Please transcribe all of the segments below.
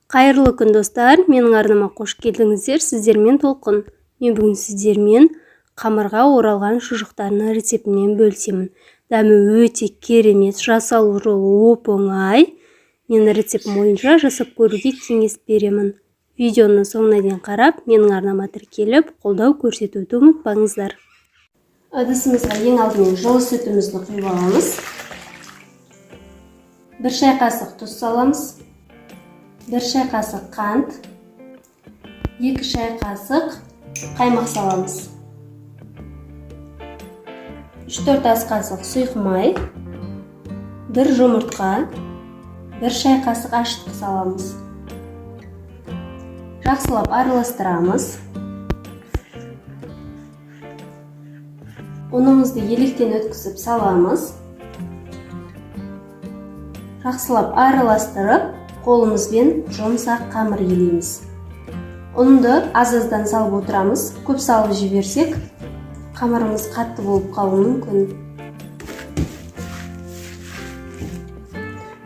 Қайырлы күн, достар! Менің арнама қош келдіңіздер. Сіздермен Толқын. Мен бүгін сіздермен қамырға оралған шұжықтардың рецептімен бөлісемін. Дәмі өте керемет, жасалу жолы оп-оңай. Менің рецептім бойынша жасап көруге кеңес беремін. Видеоны соңына дейін қарап, менің арнама тіркеліп, қолдау көрсетуді ұмытпаңыздар. Ыдысымызға ең алдымен жылы сүтімізді құйып аламыз. 1 шай қасық тұз саламыз. 1 шай қасық қант, 2 шай қасық қаймақ саламыз. 3-4 ас қасық сұйық май, 1 жұмыртқа, 1 шай қасық ашытқы саламыз. Жақсылап араластырамыз. Ұнымызды електен өткізіп саламыз. Жақсылап араластырып, қолымызбен жұмсақ қамыр илейміз. Ұнды аз-аздан салып отырамыз. Көп салып жіберсек, қамырымыз қатты болып қалуы мүмкін.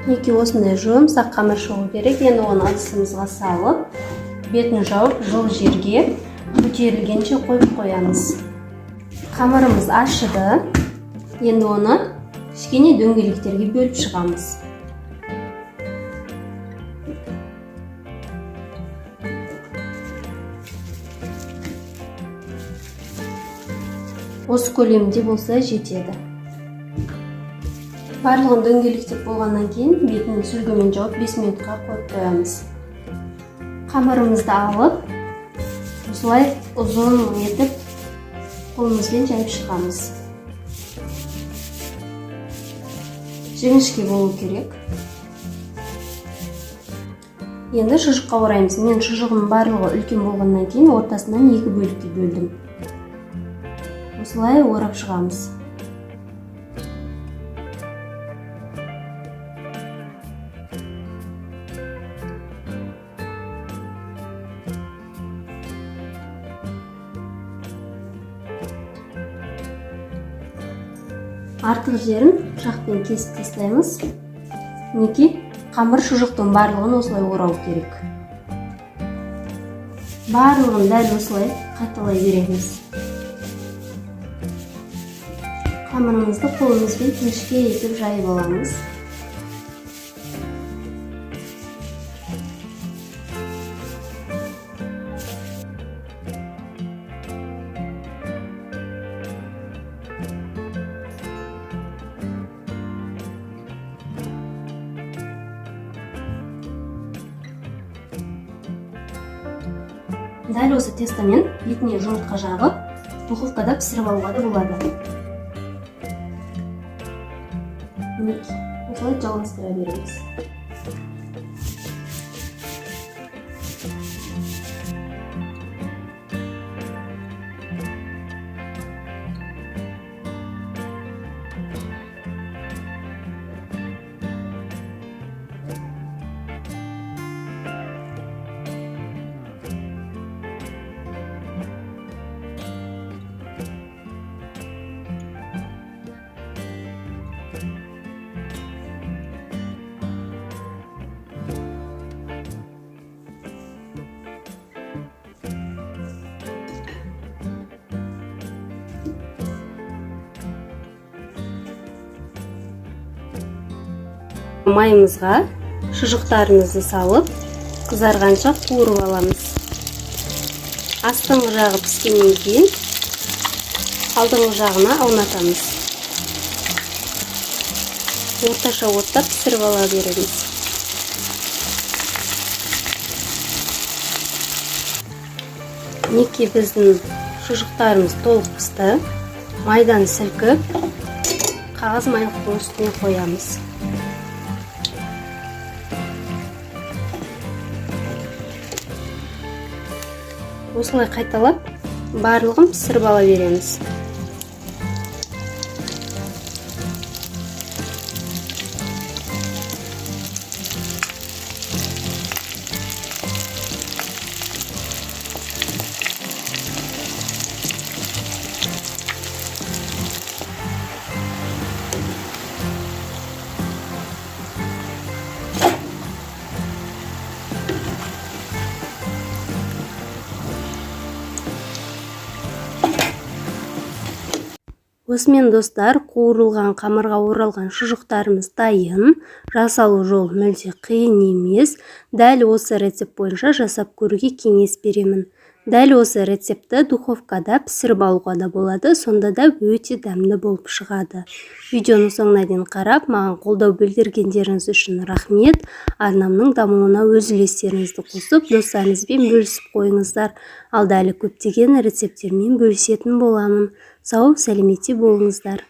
Мінекей, осындай жұмсақ қамыр шығу керек. Енді оны ыдысымызға салып, бетін жауып, жылы жерге көтерілгенше қойып қоямыз. Қамырымыз ашыды. Енді оны кішкене дөңгелектерге бөліп шығамыз. Осы көлемде болса жетеді. Барлығын дөңгелектеп болғаннан кейін бетін сүлгімен жауып 5 минутқа қойып қоямыз. Қамырымызды алып, осылай ұзын етіп қолымызбен жайып шығамыз. Жіңішке болу керек. Енді шұжыққа ораймыз. Мен шұжығымның барлығы үлкен болғаннан кейін ортасынан 2 бөлікке бөлдім. Осылай орап шығамыз. Артық жерін пышақпен кесіп тастаймыз. Мінекей, қамыр шұжықтың барлығын осылай орау керек. Барлығын дәл осылай қайталай береміз. Қамырымызды қолымызбен жіңішке етіп жайып аламыз. Дәл осы тестомен бетіне жұмыртқа жағып, духовкада пісіріп алуға да болады. Мінекей, осылай жалғастыра береміз. Майымызға шұжықтарымызды салып, қызарғанша қуырып аламыз. Астыңғы жағы піскеннен кейін алдыңғы жағына аунатамыз. Орташа отта пісіріп ала береміз. Мінекей, біздің шұжықтарымыз толық пісті. Майдан сілкіп, қағаз майлықтың үстіне қоямыз. Осылай қайталап, барлығын пісіріп ала береміз. Осымен, достар, қуырылған қамырға оралған шұжықтарымыз дайын. Жасалу жолы мүлде қиын емес. Дәл осы рецепт бойынша жасап көруге кеңес беремін. Дәл осы рецептті духовкада пісіріп алуға да болады, сонда да өте дәмді болып шығады. Видеоның соңына дейін қарап, маған қолдау білдіргендеріңіз үшін рахмет. Арнамның дамуына өз үлестеріңізді қосып, достарыңызбен бөлісіп қойыңыздар. Алда әлі көптеген рецепттермен бөлісетін боламын. Сау, сәлеметте болыңыздар.